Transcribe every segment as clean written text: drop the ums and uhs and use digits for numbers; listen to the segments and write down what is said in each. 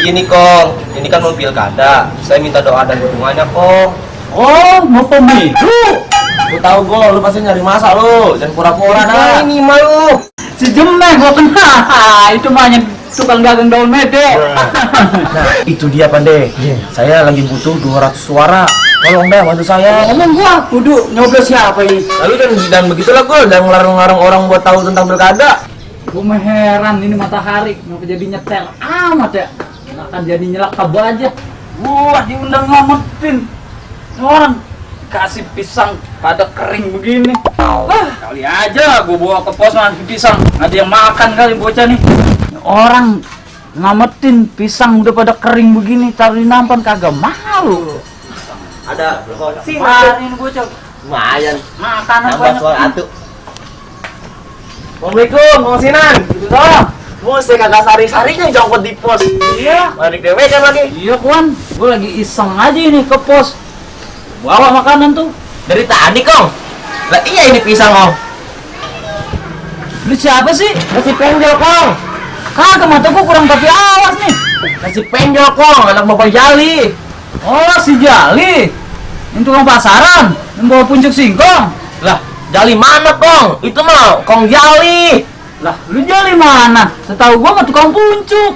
Gini Kong, ini kan mau pilkada. Saya minta doa dan dukungannya Kong. Oh, mau pemilu. Lu tahu gue, lu pasti nyari masa lu. Jangan pura-pura dah. Ini mah lu. Si Jemeng gua kenal. Itu mah yang tukang dagang daun mede. Nah, itu dia Pandey. Saya lagi butuh 200 suara. Tolong dah bantu saya. Emang gua kudu nyoblos siapa ini? Lalu dan begitulah gue, dan ngelarang-larang orang buat tahu tentang pilkada. Gua mah heran ini matahari ngapa jadi nyetel amat ya. Akan jadi nyelak kaba aja. Wah, diundang ngametin. Orang kasih pisang pada kering begini. Kali aja gua bawa ke pos nanti pisang. Ada yang makan kali bocah nih. Orang ngametin pisang udah pada kering begini, taruh di nampan kagak malu. Ada sih Ini bocah. lumayan. Makanan Nambah banyak. suara atuh. Assalamualaikum, Bang Sinan. Gitu doang. Mau saya kagak sari-sarinya jongkot di pos. Iya. Balik dewe kan lagi. Iya, Kuan. Gua lagi iseng aja ini ke pos. Bawa makanan tuh. Dari tadi, Kong. Lah iya ini pisang, Kong. Lu siapa sih? Nasi penjol, Kong. Kagak, mata gua kurang tapi awas nih. Nasi penjol, Kong. Anak Bapak Jali. Oh, si Jali. Yang tukang pasaran, yang bawa puncuk singkong. Lah, Jali mana, Kong? Itu mah Kong Jali. Lah, lu Jali mana? Setahu gua mah tukang puncuk.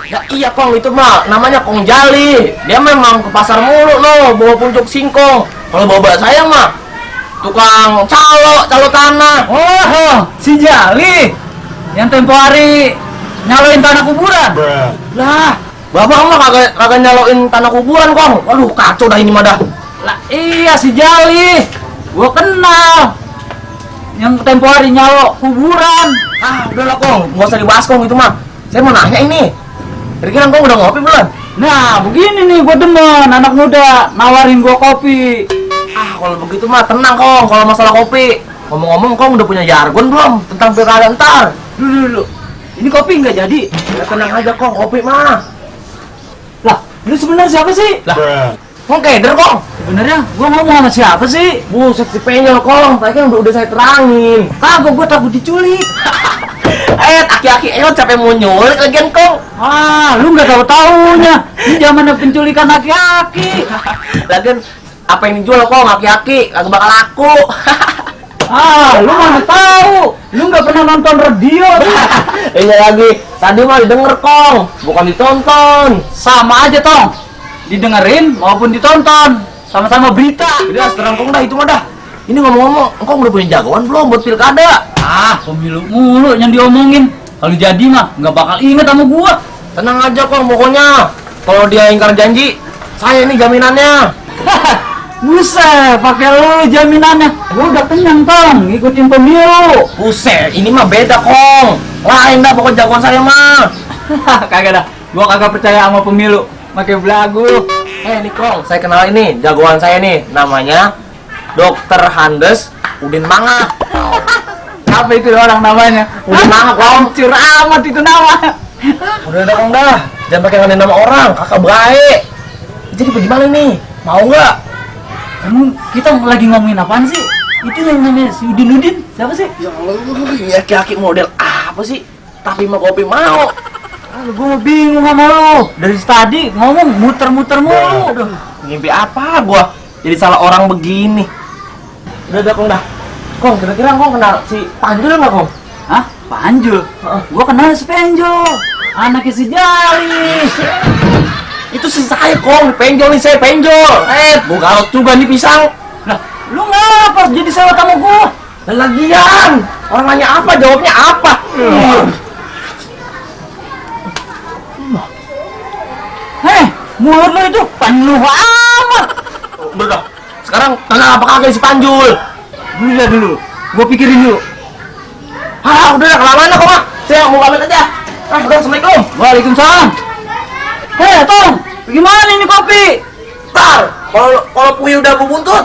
Ya iya, Kong, itu mah namanya Kong Jali. Dia memang ke pasar mulu loh, bawa puncuk singkong. Kalau bawa saya mah tukang calo tanah. Oh, si Jali. Yang tempo hari nyaloin tanah kuburan. Lah, Bapak mah kagak nyaloin tanah kuburan, Kong. Waduh, kacau dah ini mah dah. Lah, iya si Jali. Gua kenal. Yang tempo hari nyalo kuburan. Ah, udahlah, Kong. Nggak usah dibahas, Kong, itu mah. Saya mau nanya ini. Kira-kira Kong udah ngopi belum? Nah, begini nih gua demen anak muda nawarin gua kopi. Ah, kalau begitu mah tenang, Kong. Kalau masalah kopi. Ngomong-ngomong, Kong udah punya jargon belum tentang pilkada ntar? Dulu. Ini kopi nggak jadi. Ya tenang aja, Kong. Kopi mah. Lah, lu sebenarnya siapa sih? Lah, Kong keder, Kong. Sebenarnya gua ngomong sama siapa sih? Buset si penyol, Kong. Tadi kan udah saya terangin. Kagak, gua takut diculik. Aki-aki eot siapa yang mau nyulik lagian, Kong? Ah, lu nggak tahu taunya. Ini zamannya penculikan aki-aki. Lagian apa yang dijual, Kong? Aki-aki kagak bakal laku. Ah, lu mana tahu? Lu nggak pernah nonton radio. Iya lagi. Tadi mah didengar, Kong, bukan ditonton. Sama aja, Tong. Didengerin maupun ditonton. Sama-sama berita. Udah, sekarang Kong dah itu mah dah. Ini ngomong-ngomong, Kong udah punya jagoan belum buat pilkada? Ah, pemilu mulu yang diomongin. Kalau jadi mah nggak bakal inget sama gua. Tenang aja, Kong, pokoknya. Kalau dia ingkar janji, saya ini jaminannya. Buset, pakai lu jaminannya. Gua udah kenyang, Tong, ngikutin pemilu. Buset, ini mah beda, Kong. Lain dah pokok jagoan saya mah. Kagak dah. Gua kagak percaya sama pemilu. Pakai belagu. Nih, Kong, saya kenal ini, jagoan saya nih. Namanya Dokter Handes Udin Manga. Apa itu orang namanya? Udin Manga, Kong. Hancur amat itu nama. Udah, Kong dah. Jangan pakai ngadain nama orang, kakak baik. Jadi bagaimana nih? Mau nggak? Emang kita lagi ngomongin apaan sih? Itu yang namanya si Udin. Siapa sih? Ya Allah, ini aki-aki model apa sih? Tapi mau kopi mau. Gue bingung sama lu. Dari tadi ngomong muter-muter mulu. Aduh, ngimpi apa gua? Jadi salah orang begini. Udah, Kong dah. Kong, kira-kira Kong kenal si Panjul nggak, Kong? Hah? Panjul? Gua kenal si Penjol. Anaknya si Jali. Itu si saya, Kong. Penjol nih, saya penjol. Gua galot juga nih pisang. Lah, lu ngapa jadi sewot sama gua? Dan lagian, orang nanya apa, jawabnya apa? Heh, mulut lu itu penuh amat. Udah, sekarang kenal apa kagak si Panjul? Dulu. Gua pikirin dulu. Ah, udah kelamaan lah, Kong. Saya mau pamit aja. Ah, udah, Assalamualaikum. Waalaikumsalam. Hei, Tong, gimana ini kopi? Ntar, kalau Puy udah buntut.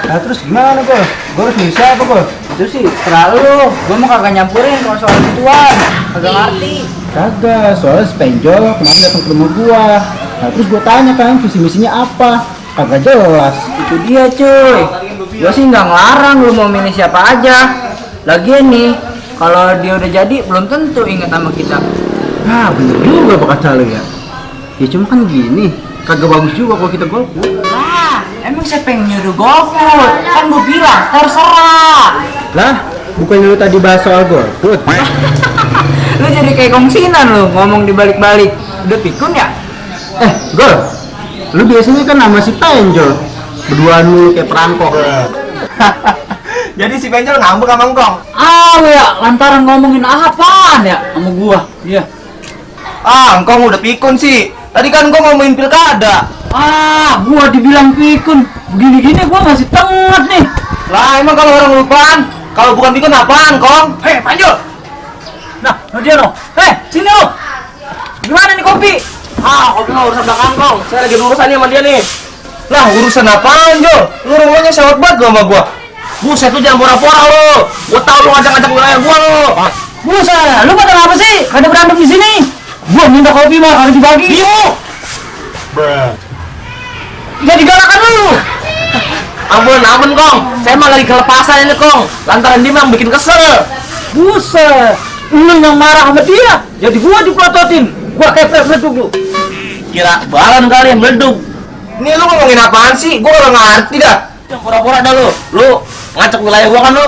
Nah terus gimana Gol? Gue harus bisa apa Gol? Itu sih terlalu. Gua mau kagak nyampurin kalau soal gituan. Kagak ngerti. Kagak, soalnya si Penjol kemarin datang ke rumah gua. Nah terus gua tanya kan visi misinya apa? Kagak jelas. Itu dia cuy. Gua sih nggak ngelarang lu mau milih siapa aja. Lagian nih, kalau dia udah jadi belum tentu ingat sama kita. Ah, bener juga Pak kata lu ya. Ya cuma kan gini, kagak bagus juga kalau kita golput. Lah, emang siapa yang nyuruh golput? Kan gue bilang terserah. Lah, bukannya lu tadi bahas soal golput? Lu jadi kayak kongsinan lu ngomong dibalik-balik. Udah pikun ya? Gol, lu biasanya kan sama si Penjol berduaan mulu kayak perangkok. Jadi si Penjol ngambek sama Ngkong. Ya, lantaran ngomongin apaan ya sama gua? Iya. Ngkong udah pikun sih. Tadi kan Ngkong ngomongin pilkada. Gua dibilang pikun. Begini-gini gua masih tengah nih. Lah emang kalau orang lupaan, kalau bukan pikun apaan, Kong? Hei, Panjul. Nah, dia no. Sini lo. Gimana nih kopi? Kopi mah urusan belakang, Kong. Saya lagi urusan sama dia nih. Lah, urusan apaan, Jo? Lu rumahnya sewot banget lu sama gua. Buset, lu jangan pura-pura lu. Gua tahu lu ngajak-ngajak wilayah gua lu. Buset, lu pada apa sih? Ada berantem di sini. Gua minta kopi mah harus dibagi. Iyo. Jadi galakan lu. Ampun, Kong. Saya mah lagi kelepasan ini, Kong. Lantaran dia mah bikin kesel. Buset, lu yang marah sama dia. Jadi gua dipelototin. Gua kayak meleduk lu. Kira balan kali yang meleduk. Ini lu ngomongin apaan sih? Gua udah ngerti dah. Jangan pura-pura dah lu. Lu ngacak wilayah gua kan lu.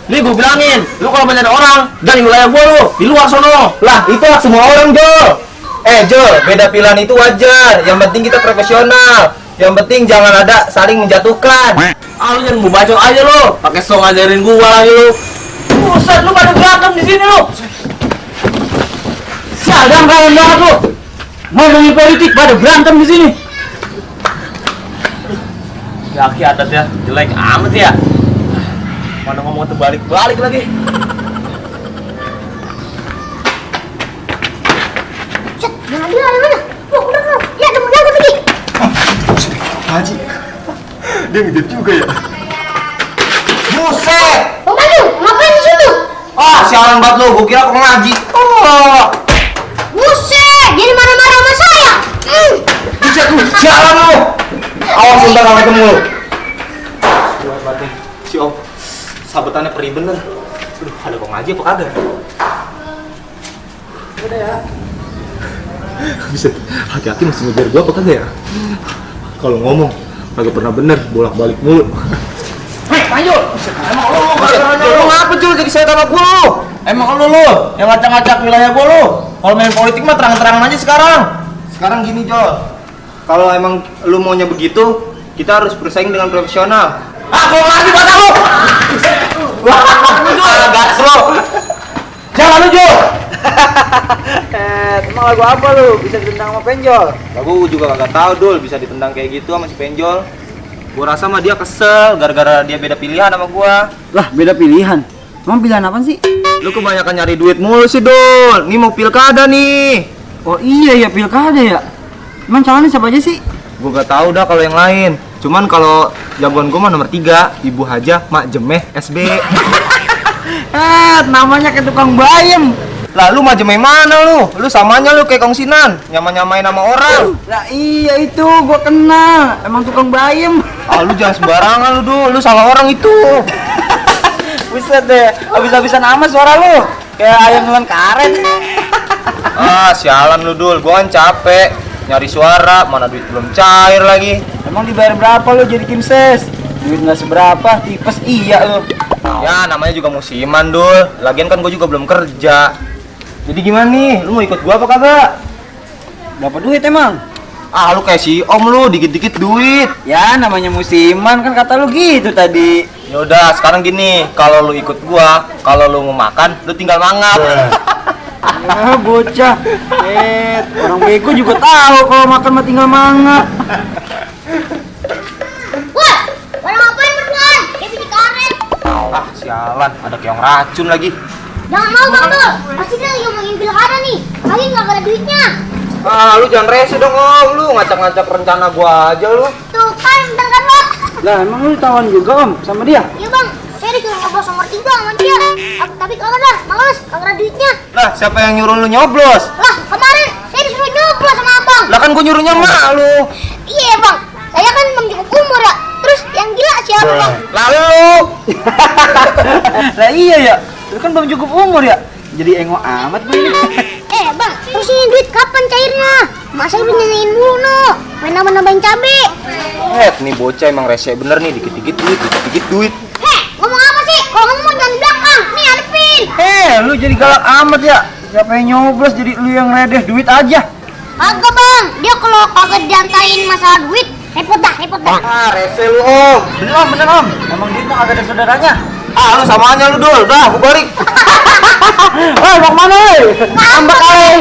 Nih gua bilangin, lu kalau banyak orang, jangan di wilayah gua lu, di luar sono. Lah, itu hak semua orang, Jo. Jo, beda pilihan itu wajar. Yang penting kita profesional. Yang penting jangan ada saling menjatuhkan. Lu jangan bacot aja lu. Pakai song ngajarin gua lagi lu. Buset, lu pada berantem di sini lu. Sadang kalian banget lu. Ngomongin politik pada berantem di sini. Kaki adat ya, jelek amat ya. Mana ngomong terbalik-balik lagi. Cet, jangan dia ada mana? Udah. Lihat temen aku tadi. Haji, dia ngedit juga ya. Buset! Bang Maju, ngapain di situ? Sialan banget lu, gua kira kok ngaji. Buset, jadi marah-marah sama saya. Buset lu, sialan lu. Awas ntar kalau ketemu lu. Si Om, sabetannya perih bener. Aduh, ada kok ngaji apa kagak? Udah ya. Bisa, hati-hati masih ngejar gua apa kagak ya? Kalau ngomong, kagak pernah bener, bolak-balik mulu. Panjul. Lu ngapa Jul jadi saya sama gua lu? Emang lu yang ngacak-ngacak wilayah gua lu. Kalau main politik mah terang-terangan aja sekarang. Sekarang gini Jol, kalau emang lu maunya begitu, kita harus bersaing dengan profesional. Gua ngerti bahasa lu. Gas lu. Jangan lu Jul. Emang lagu apa lu? Bisa ditendang sama Penjol? Lagu juga kagak tahu Dul, bisa ditendang kayak gitu sama si Penjol. Gua rasa mah dia kesel gara-gara dia beda pilihan sama gua. Lah, beda pilihan. Emang pilihan apa sih? Lu kebanyakan nyari duit mulu sih Dul. Ini mau pilkada nih. Oh iya ya, pilkada ya. Emang calonnya siapa aja sih? Gue gak tahu dah kalau yang lain. Cuman kalau jagoan gue mah nomor 3, Ibu Haja Mak Jemeh SB. Namanya kayak tukang bayam. Lah lu Mak Jemeh mana lu? Lu samanya lu kayak kongsinan, nyamain nama orang. Lah iya itu, gua kenal. Emang tukang bayam. Lu jangan sembarangan lu Dul, lu salah orang itu. Buset deh, habis-habisan amat suara lu. Kayak ayam nelan karet. Sialan lu Dul, gua kan capek nyari suara, mana duit belum cair lagi. Emang dibayar berapa lu jadi tim ses? Duit nggak seberapa, tipes iya lu. Ya namanya juga musiman Dul, lagian kan gua juga belum kerja. Jadi gimana nih, lu mau ikut gua apa kagak? Berapa duit emang? Lu kayak si Om lu, dikit-dikit duit. Ya namanya musiman kan kata lu gitu tadi. Yaudah, sekarang gini, kalau lu ikut gua, kalau lu mau makan, lu tinggal mangap. Ya bocah. Orang bego juga tahu kalau makan mah tinggal mangap. Wah, pada ngapain berduaan? Kayak biji karet. Sialan, ada keong racun lagi. Jangan mau Bang Dul, pasti dia lagi ngomongin pilkada nih. Lagi nggak ada duitnya. Lu jangan rese dong Om, lu ngacak-ngacak rencana gua aja lu. Tuh kan, bentar kan Bang? Lah emang lu tawan juga Om sama dia? Iya Bang, saya disuruh ngobrol nomor 3 sama dia. Tapi kagak dah, males, kagak ada duitnya. Lah, siapa yang nyuruh lu nyoblos? Lah, kemarin saya disuruh nyoblos sama Abang. Lah kan gua nyuruhnya mak lu. Iya Bang, saya kan belum cukup umur ya. Terus yang gila siapa Bang? Lalu. Lah iya ya, lu kan belum cukup umur ya. Jadi engok amat gue ini. duit kapan cairnya? Masa udah nyanyiin mulu no. Main nambah-nambahin cabe. Nih bocah emang rese bener nih, dikit-dikit duit. Heh, ngomong apa sih? Kalau ngomong jangan di belakang. Nih hadepin. Lu jadi galak amat ya. Siapa yang nyoblos jadi lu yang ngeledeh duit aja. Kagak bang, dia kalau kagak diantarin masalah duit, repot dah. Rese lu om. Bener om. Emang duit mah kagak ada saudaranya. Lu samaannya lu Dul. Dah, gua balik. Mau kemana woi? Ambak kali.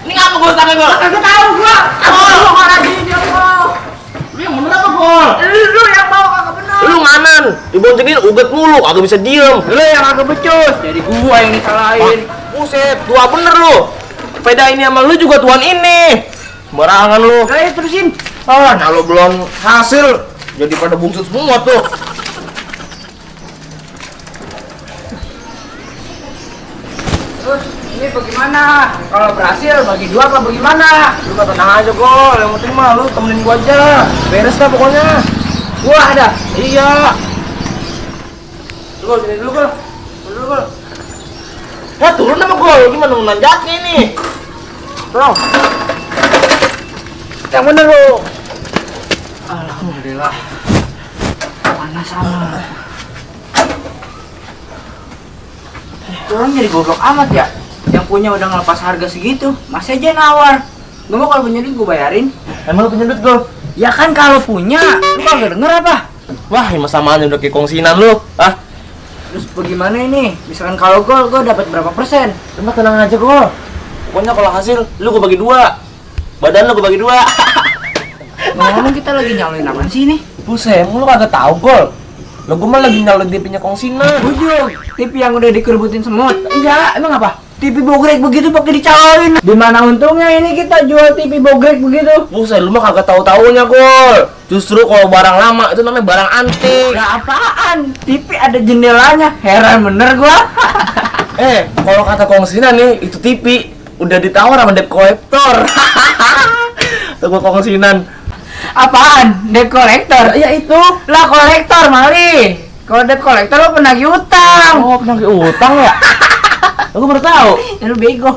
Ini ngapa gua tangan gua? Kagak tahu gua. Lu orang ini gua. Lu yang bener apa gol? Lu yang mau kagak bener. Lu nganan, diboncengin uget mulu, kagak bisa diem. Lu yang kagak becus. Jadi gua yang disalahin. Buset, tua bener lu. Sepeda ini sama lu juga tuan ini. Sembarangan lu. Ayo terusin. Nah lu belum hasil, jadi pada bungsut semua tuh. Terus ini bagaimana? Kalau berhasil bagi dua apa bagaimana? Lu kata tenang aja gol, yang penting mah lu temenin gua aja. Beres dah pokoknya. Gua ada. Iya. Gol, sini dulu gol. Ya turun sama gol, gimana mau nanjaknya ini? Bro. Yang bener lu. Alhamdulillah. Panas amat. Orang jadi goblok amat ya. Yang punya udah ngelepas harga segitu, masih aja nawar. Gua mau kalau punya duit gua bayarin. Emang lu punya duit gol? Ya kan kalau punya, lu kagak denger apa? Wah, ini samaannya udah kayak kongsinan lu. Terus bagaimana ini? Misalkan kalau gua dapat berapa persen? Cuma tenang aja gol. Pokoknya kalau hasil lu gua bagi dua. Badan lu gua bagi dua. Ngomong kita lagi nyaloin apa sih ini? Buset, emang lu kagak tahu gol. Lo gua mah lagi nyalon TV-nya kongsinan. Ujung, TV yang udah dikerubutin semut. Iya, emang apa? TV bogrek begitu pakai dicaloin. Di mana untungnya ini kita jual TV bogrek begitu? Buset, lu mah kagak tahu-taunya gol. Justru kalau barang lama itu namanya barang antik. Ya apaan? TV ada jendelanya. Heran bener gua. Kalau kata kongsinan nih, itu TV udah ditawar sama debt collector. Tuh gua kongsinan. Apaan? Debt collector? Ya itu. Lah kolektor mali. Kalau debt collector lo penagih utang. Oh, penagih utang ya? Aku baru tahu. Ya lu bego.